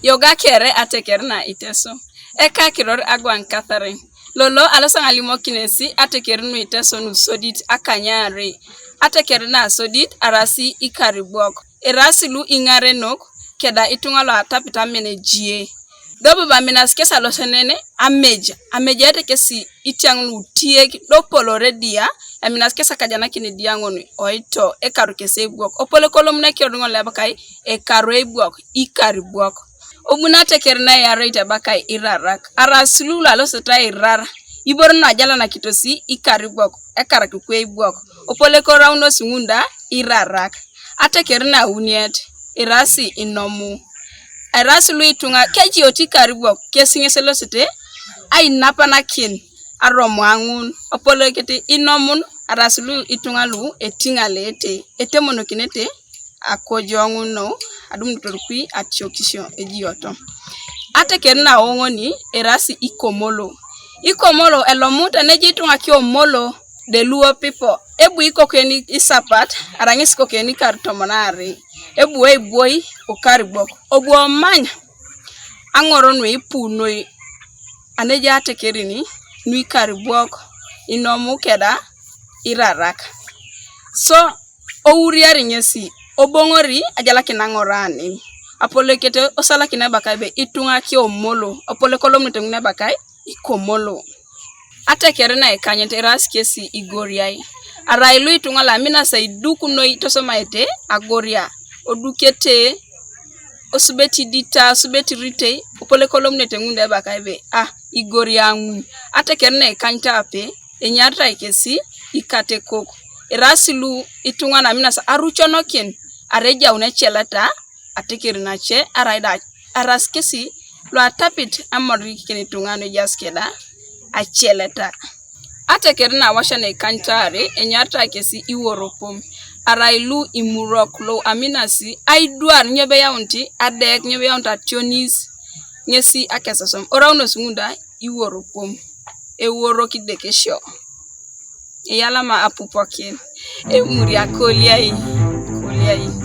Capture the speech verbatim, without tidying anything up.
Yoga kere ateker na Iteso. Ekakiror agwang Catherine. Lolo alosa alimokinesi ateker nu Iteso nu sodit akanyari. Ateker na sodit arasi ikaribwok. Erasi lu ing'arenok keda itunga lo atapit amen ejie. Do bobo aminas kes alosenene amej, amejete kesi itiang nu tiek do polore dia, aminas kes akajanakin dia ngoni oito ekaru kesi ebwok. Opole kolom na kiodungo lebakai ekaru ebwok, ikaribwok. Obuna teker na yareit abakai irarak. Aras lu laloseta irar. Ibor na ajala na kitosi ikaribwok, ekarak kwe ibwok. Opole koraunos ngunda irarak. Ateker na uniet irasi inomu. Erasi lu itunga kejioti ikaribwok kesi ng'eselosete ainapanakin aromo ang'un. Opolokete inomun arasi lu itunga lu eting'alete etemonokinete akojo ng'uno adumutor kwi atiokisio ejioto. Ateker na ong'oni erasi ikomolo. Ikomolo elomu teneji itunga kiomolo the Luo people. Ebu ikokeni isapat arang'is kokeni kar tomon are. Ebu eiboi ukaribok obu omany ang'oro nu ipunoi aneja atekerini nu ikaribok inomu keda irarak. So ouriari ng'esi obong'ori ajalakin ang'orani apolekete osalakin ebakai be itunga kiomolo opole kolomnete ng'un ebakai ikomolo. Ateker na ikanyet eras kesi igoriai arai lu itunga laminasa idukunoi tosomaete agoria odukete osubeti dita osubeti ritei opole kolomnete ng'un ebakai be a igoria ng'un. Ateker na ikanyet ape enyaritai kesi ikatekok. Erasi lu itunga naminasa aruchonokin arejaun echeleta ateker nache arai da aras kesi lo atapit amorikin itunga nu ejaas keda acheleta. Ateker na awasha na ikanyet are enyaritai kesi iworopom arai lu imurok lo aminasi aiduar nyo beyaunti adek nyo beyaunti ationis ng'esi akesosom oraunos ng'unda iworopom eworo kidekesio. Eyalama apupokin emuria koliai koliai.